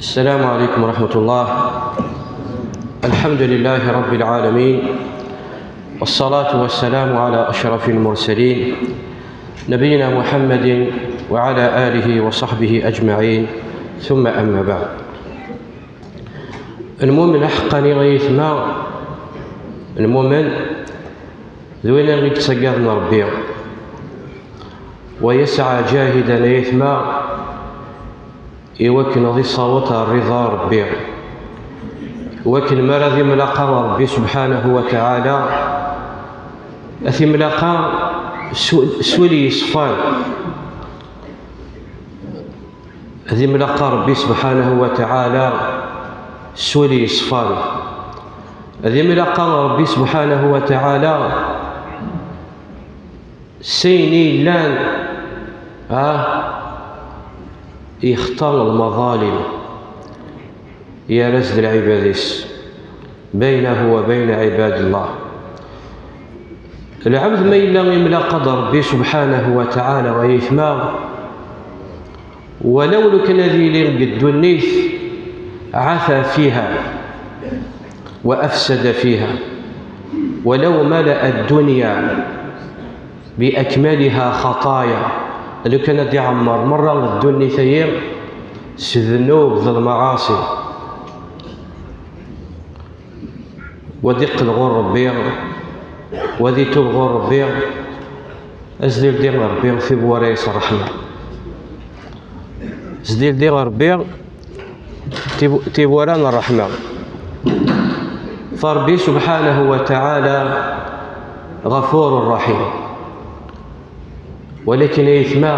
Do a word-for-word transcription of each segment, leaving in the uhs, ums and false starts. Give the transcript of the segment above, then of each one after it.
السلام عليكم ورحمة الله. الحمد لله رب العالمين، والصلاة والسلام على أشرف المرسلين، نبينا محمد وعلى آله وصحبه أجمعين، ثم أما بعد. Lmumen aḥeqqani ay aytma, lmumen d win i yettaggaden Ṛebbi, wa yesɛa jahidan ay aytma, i wakken ad isaweḍ ar rida Ṛebbi, i wakken mi ara d imlaqa Ṛebbi subḥanahu wa taɛala, ad t-imlaqa s, s wul yeṣfan. Ad imlaqa Ṛebbi subḥanahu wa taɛala s wul yeṣfan. Ad imlaqa Ṛebbi subḥanahu wa taɛala s ayen i yellan, ah, yextar lmaḍalim yerra-s d lɛibad-is, baynahu wa bayna ɛibad Allah. Lɛebd ma yella imlaq-d Ṛebbi subḥanahu wa taɛala, ay aytma, walaw lukan ad yili deg ddunit ɛata fiha wa afsada fiha, walaw mala'a ddunya bi akmaliha xaṭaya, lukan ad iɛemmer merra ddunit-ayi s ddnub d lmaɛaṣi, wa d-iqqel ɣur Ṛebbi, wa d-itub ɣur Ṛebbi, ad s-d-ildi Ṛebbi tiwwura-s n ṛṛeḥma. S-d-ildi Ṛebbi tiw-, tiwwura n ṛṛeḥma. Fa Ṛebbi subḥanahu wa taɛala ɣafur ṛaḥim. Walakin ay aytma,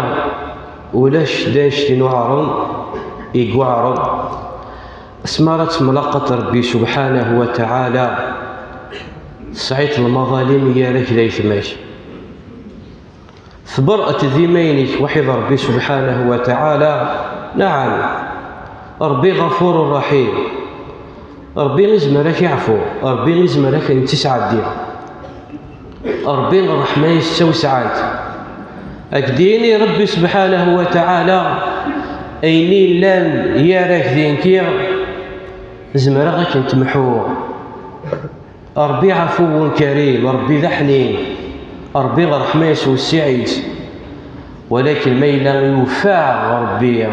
ulac d annect-n uɛrem i yuɛrem. Asmi ara temlaqeḍ Ṛebbi subḥanahu wa taɛala, tesɛiḍ lmaḍalim gar-ak d aytma-k. Tberrɛeḍ d iman-ik waḥid Ṛebbi subḥanahu wa taɛala. Naɛam, Ṛebbi ɣafur ṛaḥim. Ṛebbi izmer ad k-iɛfu, Ṛebbi izmer ad k-yesɛeddi. Ṛebbi ṛṛeḥma-is d tawesɛant. Ad k-d-yini Ṛebbi subḥanahu wa taɛala, ayen yellan gar-ak d nekki, zemreɣ ad k-n-temḥuɣ. Ṛebbi ɛafuwun karim, Ṛebbi d aḥnin, Ṛebbi ṛṛeḥma-s wessiɛit. Walakin ma yella yufa Ṛebbi,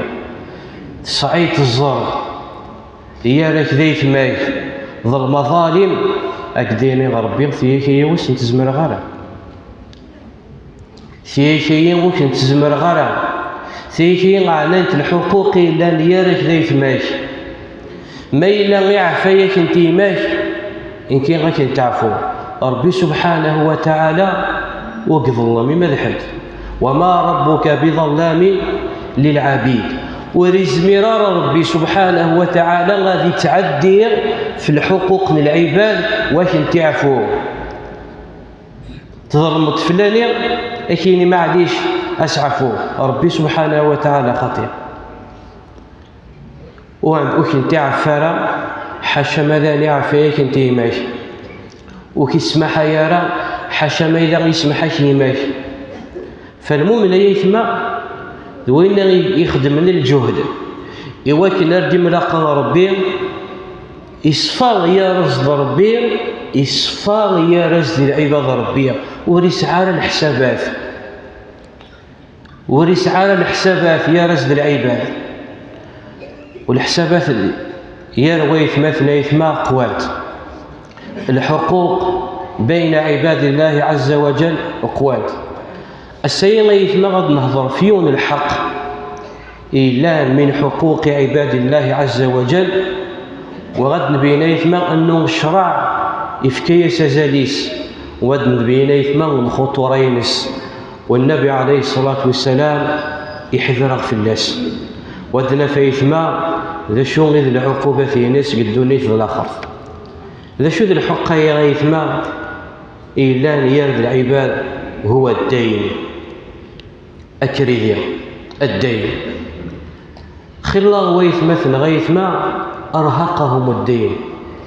tesɛiḍ ẓẓerb gar-ak d aytma-k d lmaḍalim, ad k-d-yini Ṛebbi, tiyita-yi ur sent-zemreɣ ara. Tiyita-yi ur kent-zemreɣ ara. Tiyita-yi ɛnant lḥuquq i yellan gar-ak d aytma-k. Ma yella iɛfa-yak n tiyma-k, nekki ad kent-ɛfuɣ. Ṛebbi subḥanahu wa taɛala ur iḍellem ima d ḥedd. Wa ma ṛebbuka biḍallamin lilɛabid. Ur izmir ara Ṛebbi subḥanahu wa taɛala ad ittɛeddi f lḥuquq n lɛibad, wa kent-iɛfu. Tḍelmeḍ fell-ani, ad k-yini maɛlic, ad s-ɛfuɣ. Ṛebbi subḥanahu wa taɛala xaṭi. Ur, ur kent-iɛeffa ara, ḥaca ma d ayen iɛeffa-yak n tiyma-k. Ur k-ismaḥay ara, ḥaca ma yella yesmaḥ-ak yimak. Falmumen ay aytma, d winna i ixeddmen lǧuhd i wakken ar d-imlaqen Ṛebbi, iṣfa gar-as d Ṛebbi, iṣfa gar-as d lɛibad Ṛebbi, ur isɛi ara leḥsabat. Ur isɛi ara leḥsabat gar-as d lɛibad. U leḥsabat gar waytmaten aytma qwant. Lḥuquq bayna ɛibadillahi ɛazza wa jal qwant. Ass-agi ay aytma ad nehḍer f yiwen lḥeqq yellan min ḥuquqi ɛibadillahi ɛazza wa jal, wa ad nbeyyen aytma annu ccṛeɛ ifka-yas azal-is, wa ad nbeyyen aytma lxuṭura-ines. Wa Nnabi ɛalayhi ṣṣalatu wassalam iḥder-aɣ fell-as. Wa ad naf aytma d acu i d lɛuqubat-ines deg ddunit d laxert. D acu d lḥuqq-agi aytma yellan gar d lɛibad? Huwa ddayn. Akridi, ddayn. Xilla waytmaten ɣer aytma, arhaqahum ddayn.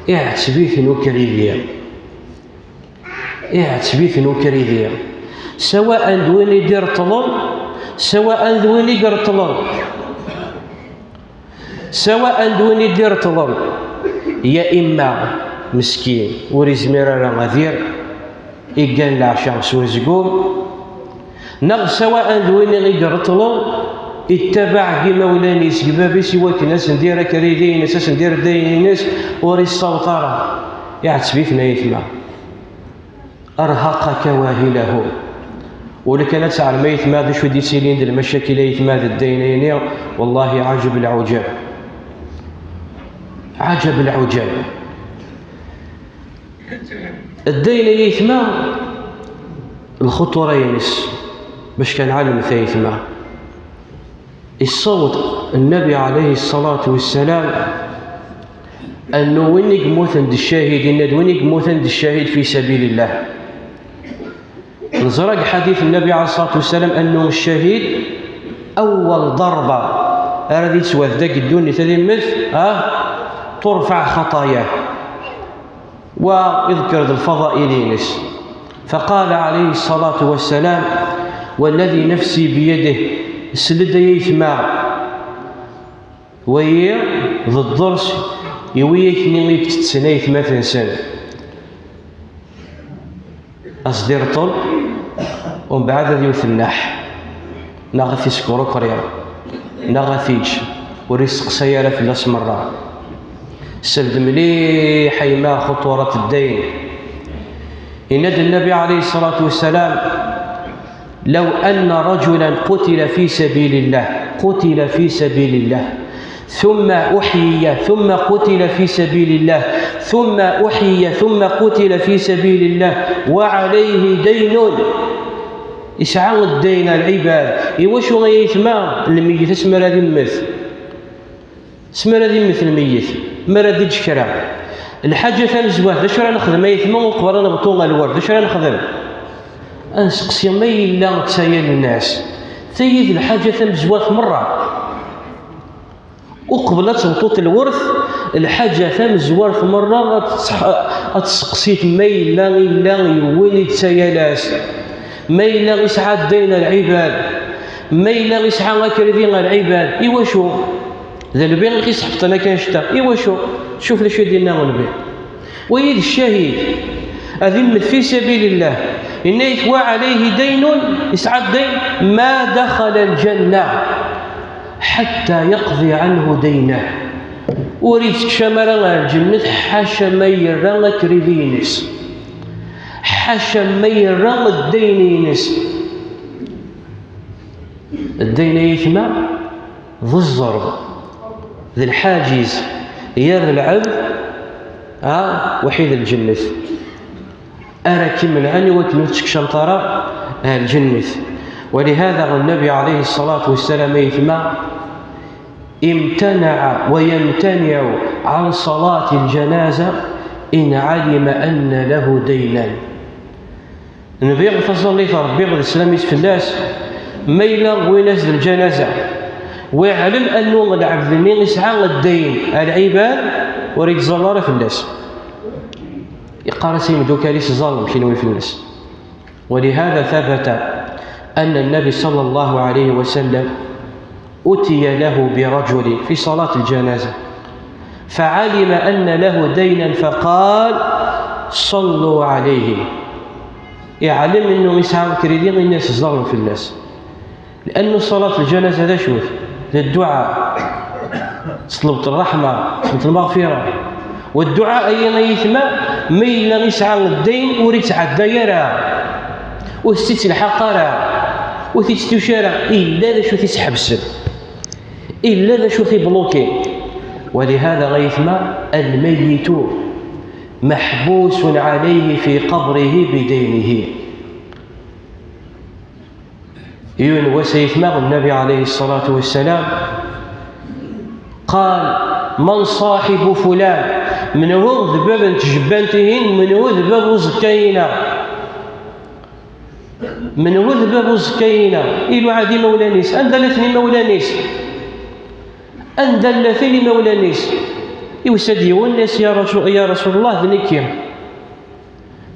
Iɛetteb-iten ukridi. Iɛetteb-iten ukridi, sawa'an d win i d-ireṭṭlen, sawa'an d win i ireṭṭlen. Sawa d win i d-ireṭṭlen, ya imma meskin ur izmir ara ad yerr, iggan leɛca s uzgum, neɣ sawa d win i ireṭṭlen, ittabaɛ deg imawlan-is, deg bab-is, i wakken ad sen-d-yerr akridi-ines, ad sen-d-yerr ddaynin-ines, ur issaweḍ ara. Iɛetteb-iten ayetma. Arhaqaka wahilahu. Ulakan ad teɛlem ayetma d acu i d-ittilin d lmacakil ayetma d ddaynin-nni, wallahi ɛajeb lɛujab. Ɛajeb lɛujab. Ddaynin ayetma, lxuṭura-ines, bac kan ɛelmet ayetma. Issaweḍ Nnabi ɛalayhi ṣṣalatu wassalam annu win i yemmuten d ccahid, inna-d win i yemmuten d ccahid fi sabilillah. Neẓra deg ḥadit Nnabi ɛalayhi ṣṣalatu wassalam annu ccahid, awwal ḍarba ara d-yettwat deg ddunit ad immet, ah, turfaɛ xaṭayah. Wa iḍegger-d lfaḍail-ines. Faqala ɛalayhi ṣṣalatu wassalam: "Walladhi nafsi biyadih", sel-d ay ayetma, wayi d dders i wiyaken i itetten aytmaten-nsen. Ad s-d-irṭel, umbeɛd ad yewwet nneḥ, neɣ ad t-iskuṛukri, neɣ ad t-iǧǧ, ur isteqsay ara fell-as merra. Sel-d mliḥ a yemma xuṭurat ddaynin. Yenna-d Nnabi ɛalayhi ṣṣalatu wassalam: "Law anna rajulan qutila fi sabilillah, qutila fi sabilillah, thumma uḥyiya, thumma qutila fi sabilillah, thumma uḥyiya, thumma qutila fi sabilillah, wa ɛalayhi daynun." Isɛa ddayn ar lɛibad. I wacu ay ayetma lmeyyet asmi ara d-immet? Asmi ara d-immet lmeyyet, mi ara d-iǧǧ kra. Lḥaǧa tamezwarut, d acu ara nexdem ayetma uqbel ad nebṭu ɣer lwert? D acu ara nexdem? Ad nseqsi ma yella d taya n nnas. Tayi d lḥaǧa tamezwarut merra. Uqbel ad tebṭuḍ lwert, lḥaǧa tamezwarut merra ad tseq-, ad tseqsiḍ ma yella, yella yiwen i d tayalast, ma yella isɛa ddayn ar lɛibad, ma yella isɛa akridi ar lɛibad. I wacu? D nnbi i s-iḥeṭṭen akka annect-a. I wacu? Cuf d acu i d-yenna nnbi. Wayi d ccahid. Ad immet fi sabilillah. Yenna-yak: "Wa ɛalayhi daynun", isɛa ddayn, "ma daxala lǧanna ḥatta yaqḍi ɛanhu daynah." Ur yettekcam ara ɣer lǧennet ḥaca ma yerra akridi-ines. Ḥaca ma yerra ddaynin-ines. Ddaynin ay ayetma d ẓẓerb, d lḥaǧiz, gar lɛebd, ha, waḥid lǧennet. Ara k-imenɛen i wakken ur tettekcameḍ ara ar lǧennet. ولهذا النبي عليه الصلاة والسلام ay ayetma امتنع ويمتنع عن صلاة الجنازة إن علم أن له دينا. Nnbi, taẓallit n Ṛebbi d sslam-is fell-as, ma yella wwin-as-d lǧanaza, wa iɛlem annu lɛebd-nni isɛa ddayn ar lɛibad, ur ittẓalla ara fell-as. Iqqar-as i yimdukal-is: "Ẓẓallem kenwi fell-as." ولهذا ثبت أن النبي صلى الله عليه وسلم أتي له برجل في صلاة الجنازة فعلم أن له دينا فقال: "صلوا عليه". Iɛlem annu isɛa akridi, inna-as: "Ẓẓallem fell-as." Liannu ṣalat lǧanaza d acu-t? D dduɛa. Teṭlebt ṛṛeḥma, teṭlebt lmeɣfira. D dduɛa-agi ay ayetma, ma yella isɛa ddayn ur ittɛedday ara, ur t-ittelḥaq ara, ur t-ittuc ara, illa d acu t-isḥebsen, illa d acu t-iblukin. ولهذا ay ayetma, الميت محبوس عليه في قبره بدينه. Yiwen wass ay ayetma, Nnabi ɛalayhi ṣṣalatu wassalam qal: "Man ṣaḥibu fulan?" Menhu d bab n tjebbant-ihin? Menhu d bab uẓekka-ina? Menhu d bab uẓekka-ina? Iluɛa-d imawlan-is. Anda llaten imawlan-is? Anda llaten imawlan-is? Yusa-d yiwen, yenna-as: "Ya Rasu-, ya Rasulullah, d nekki."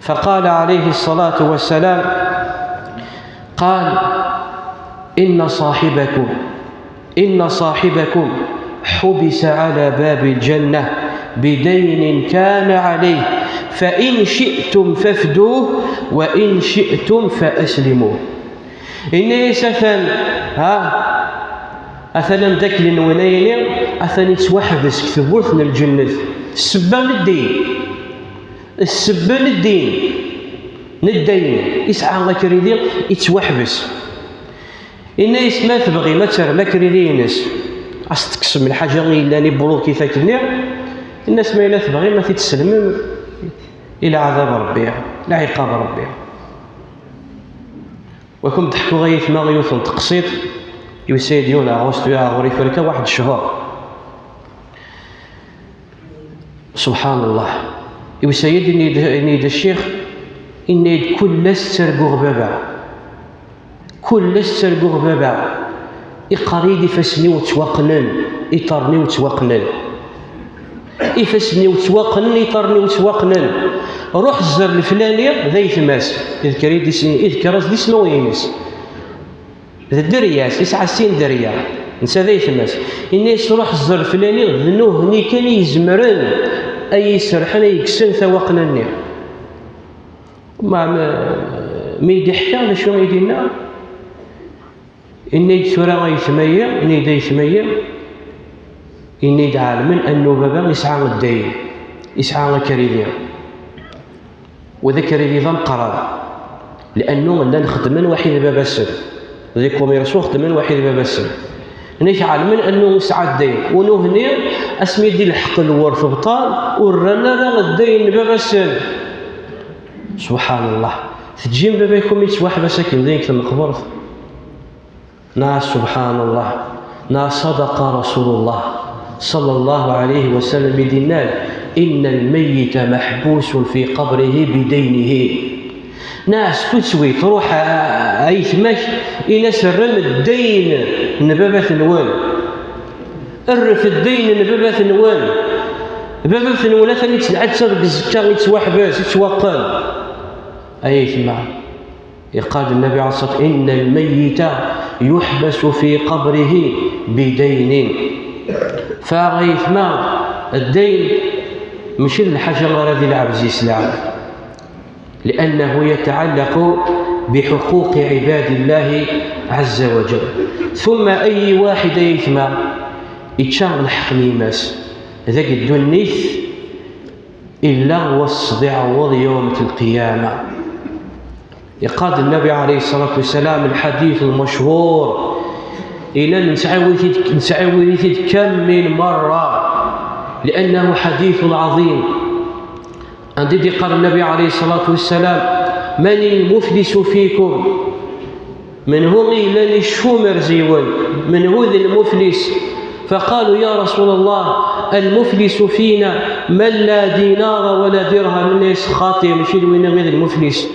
فقال عليه الصلاة والسلام، قال: إن صاحبكم، إن صاحبكم حبس على باب الجنة بدين كان عليه، فإن شئتم فافدوه وإن شئتم فأسلموه. Inna-yas: atan, ha, atan amdakel-nwen ayni, atan yettwaḥbes deg tewwurt n lǧennet. Ssebba n ddin. Ssebba n ddin. N ddin. Isɛa akridi, yettwaḥbes. Inna-yas: ma tebɣim ad terrem akridi-ines, ad s-tekkes lḥaǧa i yellan i buluk i takk-nni. Inna-yas: ma yella tebɣim ad t-id-tesselmem i leɛdab Rebbi, lɛiqab Rebbi. Wa kum d-ḥkuɣ ay aytma yiwet n teqsiṭ, yusa-yi-d yiwen aɣust, ur yeɛɣur iferka waḥed cchur. Subḥan Allah. Yusa-yi-d, ini-d, ini-d ccix, ini-d: kul ass ttarguɣ baba. Kul ass ttarguɣ baba. Iqqar-iyi-d: ifassen-iw ttwaqqnen, iṭarren-iw ttwaqqnen. Ifassen-iw ttwaqqnen, iṭarren-iw ttwaqqnen. Ruḥ zzer leflani d aytma-s. Idker-as-d isem-, idker-as-d isem-ines. D dderya-s, isɛa sin dderya. Netta d aytma-s. Ini-as: ruḥ zzer leflani, d nutni kan i izemren ad yi-serḥen, ad yi-kksen tawaqqna-nni. Ma, ma, mi d-iḥka d acu i d-inna? Ini-d: tura aytma-yi, ini-d: aytma-yi, ini-d: ɛelmen annu baba isɛa ddayn, isɛa akridi. U d akridi d ameqqran, liannu llan xeddmen waḥid baba-sen, di kumirsu xeddmen waḥid baba-sen. Nek ɛelmen annu isɛa ddayn, u nuhni asmi d-ilḥeq lwert bṭal, ur rran ara ddayn n baba-sen. Subḥan Allah. Teǧǧim baba-kum yettwaḥbes akken din deg tmeqbert? Neɣ subḥan Allah. Neɣ sadaqa Rasulullah sallallahu alayhi wa sallam i d-yennan: inna lmayyita maḥbusun fi qabrihi bidaynihi. Neɣ s tutwi truḥ a, a aytma-k, in-as: rrem ddayn n baba-tnwen. Rret ddayn n baba-tnwen. Baba-tnwen atan yettɛettab deg zzekka, yettwaḥbes, yettwaqqen. Ay aytma, iqqar-d Nnabi ɛalayhi ṣṣalatu: inna lmayyita yuḥbasu fi qabrihi bidaynin. Fa ay aytma, ddayn mačči d lḥaǧa ara d ilɛebd yesleɛb. لأنه يتعلق بحقوق عباد الله عز وجل. ثم أي واحد ay aytma yečča lḥeqq n yemma-s deg ddunit, illa wass d-iɛawed yawm lqiyama. Iqqar-d Nnabi ɛalayhi ṣṣalatu wassalam, lḥadit lmačhur, illa nettɛiwid-it-id, nettɛiwid-it-id kamil merra, لأنه حديث عظيم. Anda i d-iqqar Nnabi ɛalayhi ṣṣalatu wassalam: من المفلس فيكم؟ Menhu i yellan icfu merziwen? Menhu d lmuflis? فقالوا: يا رسول الله، المفلس فينا من لا دينار ولا درهم. Nnan-as: xaṭi, mačči d winna i d lmuflis.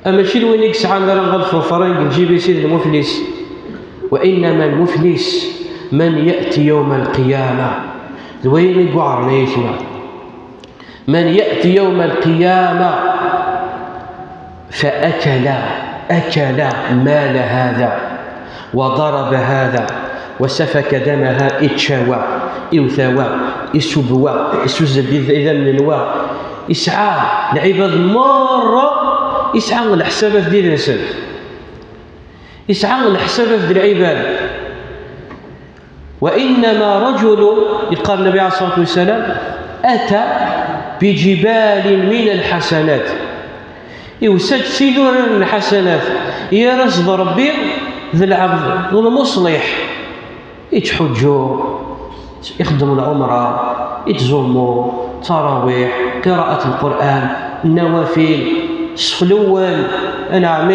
Mačči d win i yesɛan ara ɣef ufran deg lǧib-is i d lmuflis. وإنما المفلس من يأتي يوم القيامة. D wayen i yuɛren ay aytma. من يأتي يوم القيامة فأكل، أكل مال هذا وضرب هذا وسفك دم هذا، ičča wa, iwta wa, isub wa, isuzzel-d id-, idammen wa, isɛa lɛibad merra, isɛa leḥsabat d idnsen, isɛa leḥsabat d lɛibad. وإنما رجل, iqqar Nnabi ɛalayhi ṣṣalatu wassalam, أتى بجبال من الحسنات. Iwsa-d s idurar n lḥasanat, yerra-s-d Rebbi d lɛebd, d lmuṣliḥ. Ittḥuǧǧu, ixeddem lɛumra, ittẓummu, ttarawiḥ, qiraat lqur'an, nnawafil, ṣṣef lewwel, anɛam.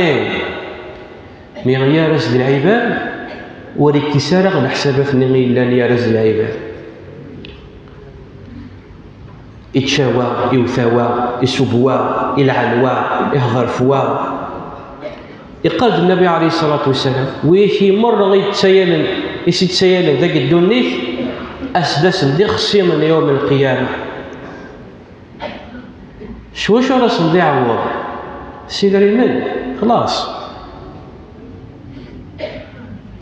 Mi yerra-s-d lɛibad, ur ikkis ara leḥsabat-nni i yellan yerra-s-d lɛibad. Ičča wa, iwta wa, isub wa, ilɛan wa, ihḍer f wa. Iqqar-d Nnabi ɛalayhi ṣṣalatu wassalam, wigi merra i yettayalen, i s-yettayalen deg ddunit, ad s-d-asen d ixṣimen yawm lqiyama. S wacu ara sen-d-iɛewweḍ? S idrimen? Xlaṣ.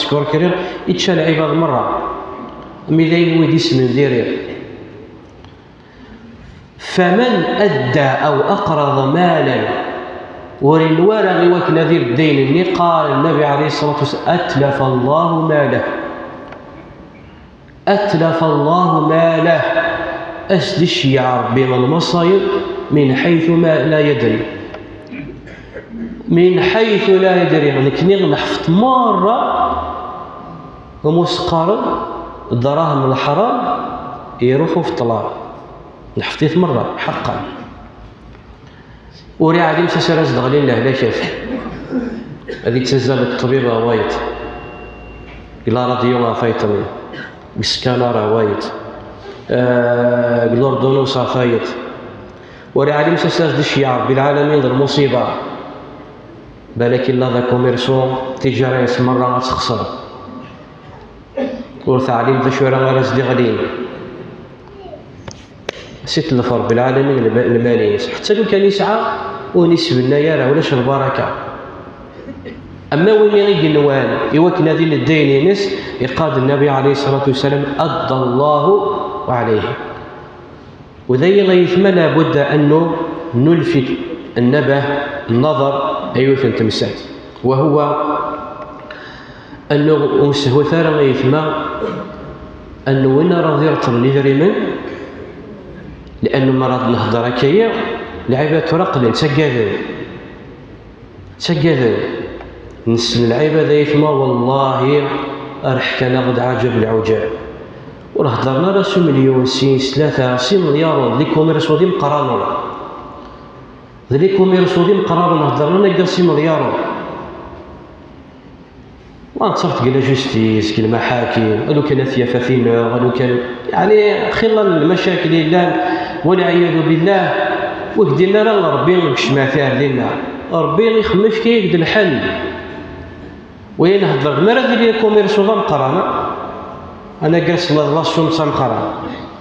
discours kriɣ, ičča lɛibad merra. Mi d ayen wid ismen diri. فمن أدى أو أقرض مالا, ur yenwa ara i wakken ad ired ayen-nni, قال النبي عليه الصلاة والسلام: أتلف الله ماله. أتلف الله ماله. As-d-iceyyeɛ Ṛebbi lmaṣayeb من حيث ما لا يدري. من حيث لا يدري. Nekni neḥfeḍ merra umi s-qqaren dṛahem n leḥṛam, iruḥ ubṭlan. Neḥfeḍ-it merra, ḥeqqan. Ur iɛlim s as ara s-d-ɣlin lehlakat. Ad ittazzal deg ṭṭbib ɣer wayeḍ, deg la radio ɣer fayṭen, deg scanner ɣer wayeḍ, eh, deg l'ordonnance ɣer wayeḍ. Ur iɛlim s as ara s-d-iceyyeɛ Ṛebbi lɛalamin d lmuṣiba. Balak illa d akumirsu, tiǧara-ines merra ad texṣer. Ur teɛlim d acu ara, ara s-d-iɣlin. Si tlef Ṛebbi lɛalamin lma-, lmal-ines. Ḥetta lukan isɛa, ur isbennay ara, ulac lbaraka. Ama win i yenwan i wakken ad iled ayen-ines, iqqar-d Nnabi ɛalayhi ṣṣalatu wassalam: أدى الله عليه. U d aya ay aytma, لابد أن نلفت النبه, النظر, ay yiwet n temsalt. وهو أنه ur nessehwat ara ay aytma أنه win ara d-ireṭṭlen idrimen, لأنه mi ara d-nehder akka-yi, lɛibad tura qqlen ttaggaden. Ttaggaden. Nessen lɛibad ay aytma, wallahi, ar ḥkan-aɣ-d ɛajab lɛujab. Ur heddren ara s umelyun, sin, s tlata, s imelyaṛen, d likumirsu d imeqqranen. D likumirsu d imeqqranen, heddren anagga s imelyaṛen. Ma nettaf deg la justice, deg lmaḥakim, a lukan at yafatin, a lukan, yeɛni, xilla n lmacakil yellan, والعياذ بالله, ur k-d-yenna ara Ṛebbi kecmet ar dinna. Ṛebbi ixemmem, yefka-yak-d lḥel. Wayen heddreɣ, mi ara tili akumirsu d ameqqran, anagga s la, la somme d tameqqrant,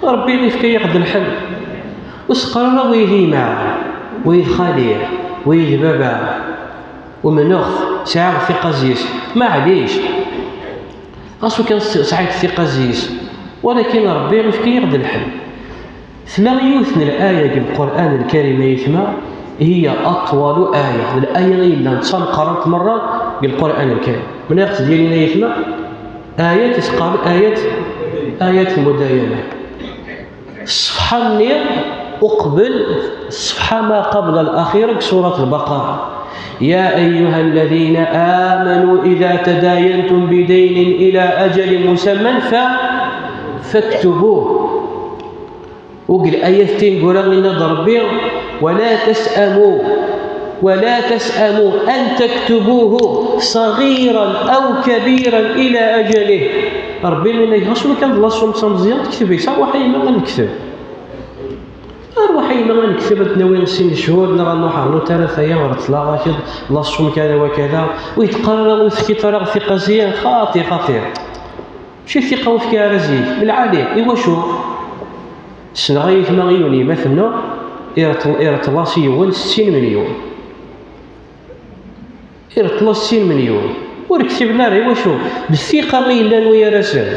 Ṛebbi yefka-yak-d lḥel. Ur s-qqar ara: "Wa d yemma, wa d xali, wa d baba." Umneɣ-t, sɛiɣ tiqazis, maɛlic. Ɣas ur kan tesɛiḍ tiqazi-s, walakin Ṛebbi ifka-yaɣ-d lḥel. Tella yiwet n laya deg Lqur'an Lkarim, ay aytma, hiya aṭwalu aya, d laya i yellan d tameqqrant merra deg Lqur'an Lkarim. Mani ɣ-tt-d-yalin, ay aytma? Ayat isqal ayat, ayat lmudayana. Ṣṣefḥa-nni uqbel, ṣṣefḥa ma qabla al-axira deg surat Lbaqara. يا أيها الذين آمنوا إذا تداينتم بدين إلى أجل مسمى ف-، فاكتبوه. Uqbel ayat tineggura yenna-d Ṛebbi: ولا تسأموا، ولا تسأموا أن تكتبوه صغيرا أو كبيرا إلى أجله. Ṛebbi yenna-k: ɣas ma kan d laṣum d tameẓyant, kteb-it, ṛwaḥ a yemma ad nekteb. Ṛwaḥ a yemma ad nekteb, ad t-nawi sin cchur, neɣ ad nruḥ ɣer notara, aya ɣer ṭṭlaɣ-ak-d laṣum kada wa kada, ur yi-d-qqar ara ur tefkiḍ ara ɣer tiqazi, xaṭi, xaṭi. Mačči d tiqawt kan ara zik, d lɛali. Iwacu? Ssneɣ ay aytma yiwen yemma-tneɣ, ireṭ-, ireṭṭel-as i yiwen settin melyun. Ireṭṭel-as settin melyun. Ur ktiben ara, iwacu? D ttiqa i yellan wi-ar-asen.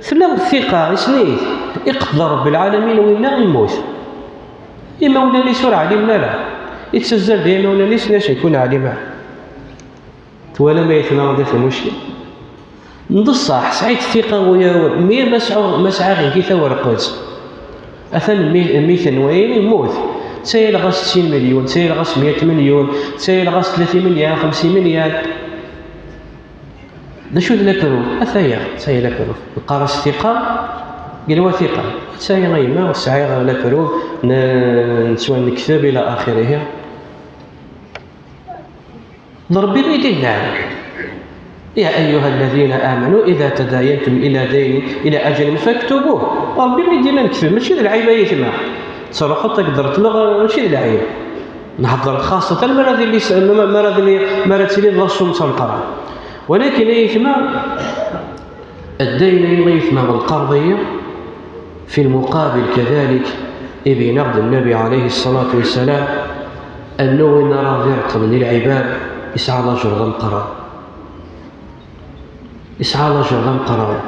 Tella ttiqa, isem-it, iqedder Ṛebbi lɛalamin, winna immut. Imawlan-is ur ɛlimen ara. Ittazzal-d i imawlan-is, nnan-as: "Nekk ur neɛlim ara." Twalam ay aytma anda-t lmuckil? N ṣṣeḥ, sɛiɣ ttiqa uyawen, mi ma sɛuɣ, ma sɛiɣ deg-i tawerqet. Atan mmi-, mmi-ten wayen yemmut. Ttayaleɣ-as settin melyun, ttayaleɣ-as meyya melyun, ttayaleɣ-as tlatin melyun, xemsin melyun. D acu d la preuve? Ataya, attaya la preuve. Neqqar-as ttiqa, deg lwathiqa. Attaya a yemma, sɛiɣ la preuve, n-, nettwannekteb ila axirihi. D Ṛebbi i d-yennan: يا أيها الذين آمنوا إذا تداينتم إلى دين إلى أجل فاكتبوه. Ṛebbi i d-yennan kteb, mačči d lɛib ay aytma. Ttruḥuḍ ad k-d-reṭleɣ, mačči d lɛib. Nhedder xaṣṣa mi ara d-tili, mi ara d-tili, mi ara tili d laṣum d tameqqrant. Walakin ay aytma, الدين أيضا يثمن القرض في المقابل كذلك. Ibin-aɣ-d Nnabi ɛalayhi ṣṣalatu wassalam, annu win ara d-ireṭṭlen i lɛibad, isɛa lajer d ameqqran. Isɛa lajer d ameqqran.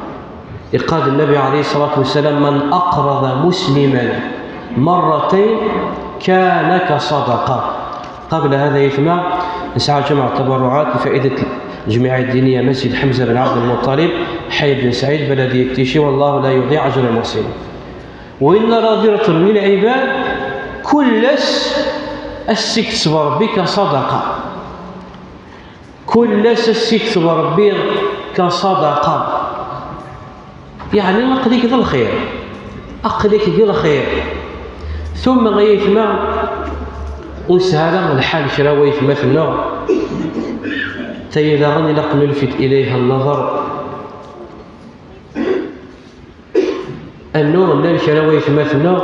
Iqqar-d Nnabi ɛalayhi ṣṣalatu wassalam: "من أقرض مسلما مرتين كان كصدقة." قبل هذا يثمى نسعى جمع التبرعات لفائدة الجمعية الدينية مسجد حمزة بن عبد المطلب، حي بن سعيد، بلدية تيشي، والله لا يضيع أجر المحسنين. Win ara d-ireṭṭlen i lɛibad, kul ass ad s-ikteb Ṛebbi ka ṣadaqa. Kul ass ad s-ikteb Ṛebbi ka ṣadaqa. Yeɛni aql-ik d lxir. Aql-ik di lxir. Tumma ay aytma, ur nesɛi ara lḥal kra n waytmaten-nneɣ. Tayi daɣen ilaq nulfit ilayha nnaḍer. Annu llan kra n waytmaten-nneɣ,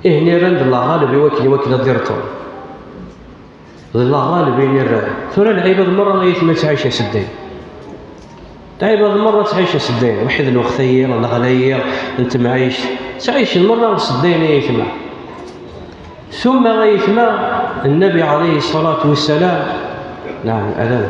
ihi nniran d lɣaleb i wakken, i wakken ad d-irṭel. D lɣaleb i nniran. Tura lɛibad merra ay aytma ttɛicen s ddin. Lɛibad merra ttɛicen s ddin. Waḥid lweqt-ayi, leɣla-yi n temɛict. Ttɛicen merra s ddin ay aytma. Tumma ay aytma, Nnabi ɛalayhi ṣṣalatu wassalam, naɛam, adan.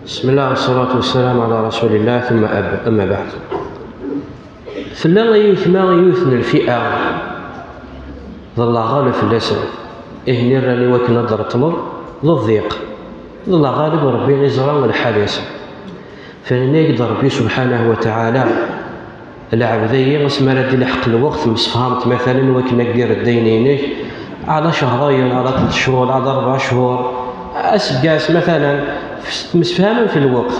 بسم الله والصلاة والسلام على رسول الله، ثم أب- أما بعد. Tella yetma yiwet n lfi'a, ḍelleɣ ɣaleb fell-asen. Ihi nniran i wakken ad d-reṭleḍ d uḍiq. Ḍelleɣ ɣaleb, Rebbi iẓra lḥal-is. Fren-ak-d Rebbi subḥanahu wa taɛala, lɛebd-agi asmi ara d-ilḥeq lweqt, temsefhameḍ matalan wakken ad d-irr ddaynin-inek, ɛla cehrayen, ɛla telt cchur, ɛla rebɛa cchur, aseggas matalan, temsefhamem fi lweqt.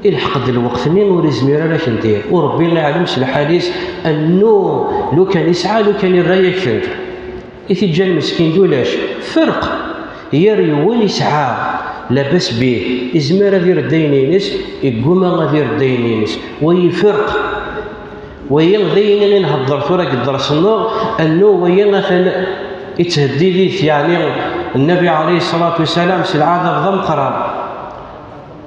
Ilḥeq-d lweqt-nni ur izmir ara ad k-d-irr. U Rebbi iɛlem s lḥal-is, annu lukan isɛa, lukan irra-yak-tent. I t-iǧǧan meskin d ulac, ferq. Yir yiwen isɛa, labas bih, izmer ad irr ddaynin-ines, igguma ad irr ddaynin-ines. Wa yefreq. Waya d ayen i nhedder tura deg dders-nneɣ, annu waya atan ittheddid-it, yeɛni Nnabi ɛalayhi ṣṣalatu wassalam, s lɛadab d ameqqran.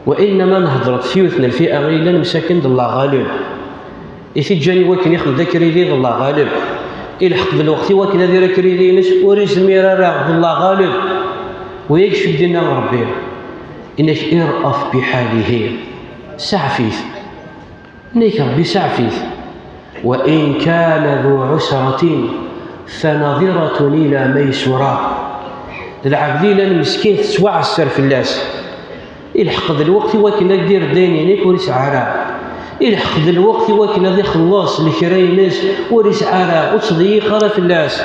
Wa innama nhedder-d f yiwet n lfi'a i yellan msakin d Allah ɣalib. I t-iǧǧan i wakken ixdem d akridi d Allah ɣalib. Ilḥeq d lweqt i wakken ad irr akridi-ines, ur izmir ara d Allah ɣalib. Wa yak ceddi-nna Rebbi. Inna-k ir'af biḥalihi. Saɛef-it. Inna-k Rebbi saɛef-it. وإن كان ذو عسرة فنظرة إلى ميسرة. D lɛebd i yellan meskin, tettwaɛesser fell-as. Ilḥeq d lweqt i wakken ad d-irr ddaynin-ik, ur isɛi ara. Ilḥeq d lweqt i wakken ad ixelleṣ lekra-ines, ur isɛi ara, ur ttḍeyyiq ara fell-as.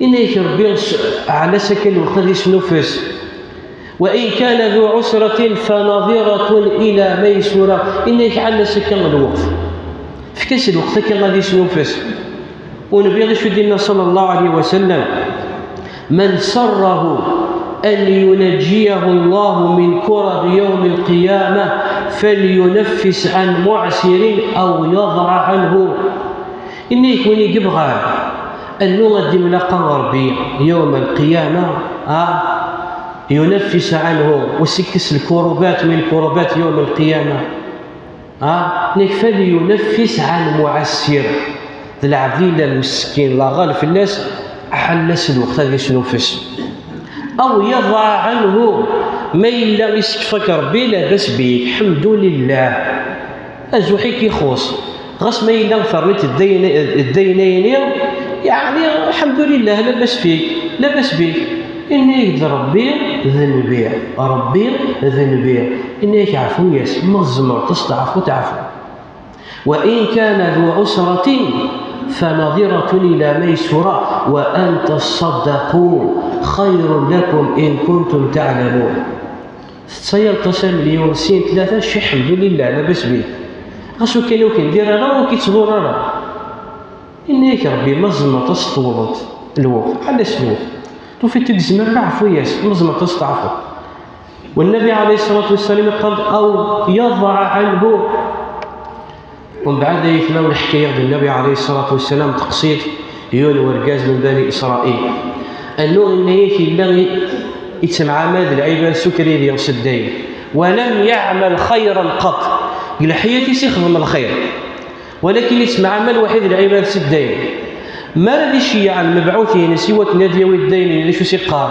Inna-k Rebbi s-, ɛla-s akka lweqt ad isnuffes. وإن كان ذو عسرة فنظرة إلى ميسرة. Inna-k ɛla-s akka lweqt. Efk-as lweqt akka ad isnuffes. U Nnbi d acu i d-yenna, ṣalla Llahu ɛalayhi wa sallam: من سره أن ينجيه الله من كرب يوم القيامة فلينفس عن معسر أو يضع عنه. Inna-k win i yebɣan annu ad d-imlaqqa Rebbi yawm al-qiyama, a, ينفس عنه, u s-ikkes lkurubat, min kurubat yawm al-qiyama. Ha? Nek فلينفس عن معسر. D lɛebd i yellan meskin, la ɣaleb fell-as, ɛla-s lweqt ad isnuffes. أو يضع عنه, ma yella isekf-ak Rebbi, labas bik, ḥemdulillah. Azuḥ i k-ixuṣ. Ɣas ma yella terniḍ ddayna-, ddayna-yini, yeɛni, ḥemdulillah, labas fik, labas bik. Inna-yak-d Rebbi d nnbi, Rebbi d nnbi. Inna-yak ɛfu-yas, ma tzemreḍ ad s-teɛfuḍ, ɛfu. وإن كان ذو عسرة فنظرة إلى ميسرة وأن تصدقوا خير لكم إن كنتم تعلمون. Tettayaleḍ-as amelyun, sin, tlata, cci, ḥemdulillah, labas bik. Ɣas ur kan ur k-ndir ara, ur k-ittḍur ara. Inna-yak Rebbi, ma tzemreḍ ad s-tewḍeḍ lweqt, ɛla-s lweqt. Tufiḍ ur k-tezmireḍ ara, ɛfu-yas, ma tzemreḍ ad s-teɛfuḍ. Wa Nnabi ɛalayhi ṣṣalatu wassalam iqqar-d: أو يضع عنه. Umbeɛd ay aytma, neḥka-yaɣ-d Nnabi ɛalayhi ṣṣalatu wassalam teqsiṭ, yiwen wergaz min Bani Isṛail. Annu inna-yak yella i-, ittemɛamal d lɛibad s ukridi, s ddaynin. ولم يعمل خيرا قط. Deg leḥyat-is ixdem lxir. Walakin ittemɛamal waḥid d lɛibad s ddaynin. Mi ara d-iceyyeɛ lmebɛut-ines i wakken ad yawi ddaynin, d acu s-iqqar?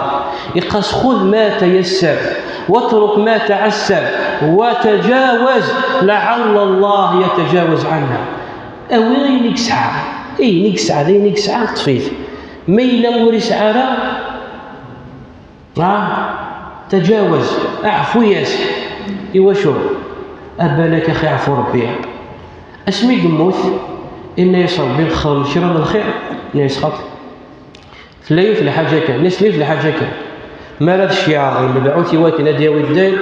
Iqqar-as: خذ ما تيسر واترك ما تعسر وتجاوز لعل الله يتجاوز عنا. Awi ayen i yesɛa, ayen i yesɛa, d ayen i yesɛa, ṭṭef-it. Ma yella ur yesɛi ara, Ah, تجاوز, ɛfu-yas. Iwacu? Abalak axi iɛfu Rebbi. Asmi yemmut, inna-yas Rebbi: xdem kra n lxir. Inna-yas: xaṭi. Tella yiwet lḥaǧa kan, inna-yas: tella yiwet lḥaǧa kan. Mi ara d-ceyyɛeɣ lmebɛut i wakken ad d-yawi ddayn,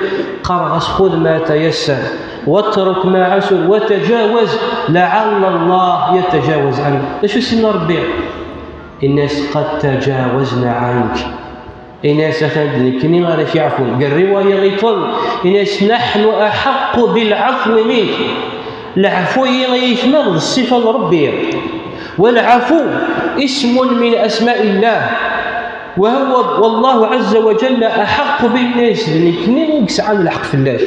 qqareɣ-as: خذ ما تيسر واترك ما عسر وتجاوز لعل الله يتجاوز عنا. D acu s-yenna Rebbi? Inna-yas: قد تجاوزنا عنك. Ini-as: atan d nekkni ara k-iɛfun. Deg rriwaya iṭel, ini-as: نحن أحق بالعفو منك. Leɛfu-yi ay aytma d ṣṣifa n Rebbi. والعفو اسم من أسماء الله. وهو، والله عز وجل أحق به. Ini-as: d nekkni i yesɛan lḥeqq fell-ak.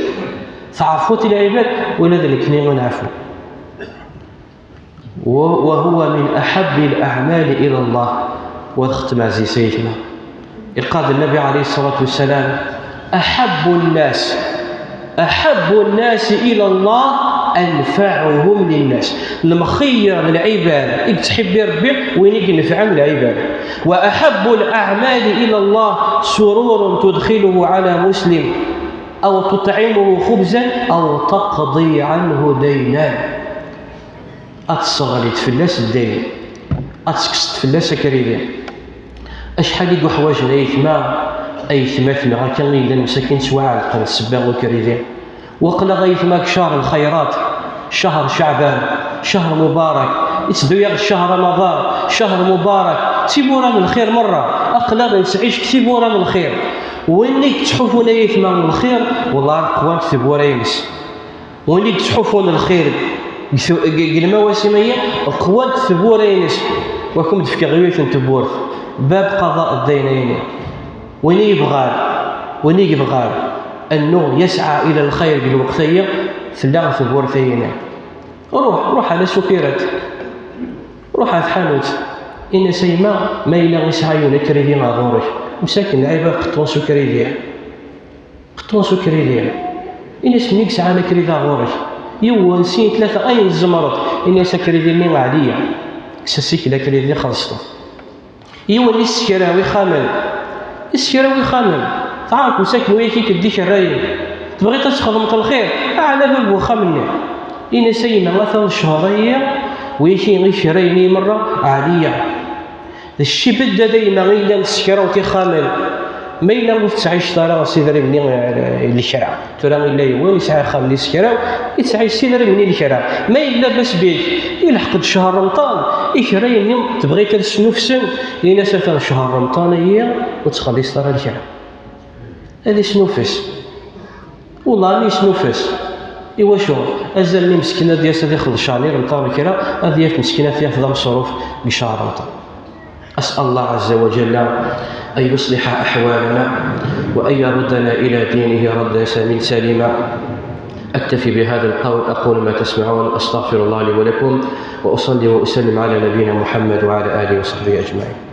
Teɛfuḍ i lɛibad, ula d nekkni ad neɛfu. وهو من أحب الأعمال إلى الله. Wa d xetma ɛziz, ay aytma. Iqqar-d Nnabi ɛalayhi ṣṣalatu wassalam: أحب الناس أحب الناس إلى الله أنفعهم للناس. Lemxeyyer n lɛibad i yettḥibbi Ṛebbi, win i inefɛen lɛibad. وأحب الأعمال إلى الله سرور تدخله على مسلم أو تطعمه خبزا أو تقضي عنه دينا. Ad tesseɣliḍ fell-as ddayen, ad tekkseḍ fell-as akridi. Acḥal i yuḥwaǧen ayetma, ayetma-tneɣ akka i llan msakin ttwaɛelqen ssebba ukridi. Waqila ayetma deg ccher lxayrat, ccher Ceɛban, ccher Mubarak, itteddu-yaɣ ccher Ramadan, ccher Mubarak, d timura n lxir merra, aql-aɣ nettɛic deg timura n lxir. Win i yettḥufun ayetma n lxir, wellah qwant tewwura-ines. Win i yettḥufun lxir deg tu-, deg, deg lmawasim-agi, qwant tewwura-ines. Wa kum d-fkiɣ yiwet n tewwurt, bab qada ddayna-ini. Win i yebɣan, win i yebɣan أنه يسعى إلى الخير deg lweqt-agi, tella tewwurt-ayina. Ruḥ, ruḥ ala sukirat. Ruḥ ar tḥanut. Ini-as a yemma, ma yella yesɛa yiwen akridi ɣer ɣur-k, msakin lɛibad qeṭṭun s ukridi. Qeṭṭun s ukridi. Ini-as mi yesɛan akridi ɣur-k. Yiwen, sin, tlata, ayen tzemreḍ. Ini-as akridi-nni ɛliya. Kkes-as akridi, xelṣeḍ. Yiwen issekraw ixxamen. Issekraw ixxamen. Tɛerf msakin wayaki k-d-ikerrayen. Tebɣiḍ ad txedmeḍ lxir? Ɛla bab n wexxam-nni. Ini-as a yemma, atan ccher-agi, wayaki ikerrayen-iyi merra ɛliya. D ccibed a dayma i yellan tessekrawt ixxamen. Ma yella ur tettɛiceḍ ara s idrimen-nni, eh, n lekra. Tura yella yiwen yesɛa axxam-nni yessekraw, yettɛic s idrimen-nni n lekra. Ma yella Basbik, ilḥeq-d ccher Remḍan, ikerrayen-nni tebɣiḍ ad snuffsen, ini-as atan ccher Remḍan-agi ur ttxelliṣeḍ ara lekra. Ad isnuffes. Wellah ad isnuffes. Iwacu? Azal-nni meskin ad d-yas ad ixelleṣ ccher Remḍan kra, ad yaf meskin ad t-yaf d ameṣruf deg ccher Remḍan. أسأل الله عز وجل أن يصلح أحوالنا وأن يردنا إلى دينه ردا سمين سليما. أكتفي بهذا القول، أقول ما تسمعون، أستغفر الله لي ولكم، وأصلي وأسلم على نبينا محمد وعلى آله وصحبه أجمعين.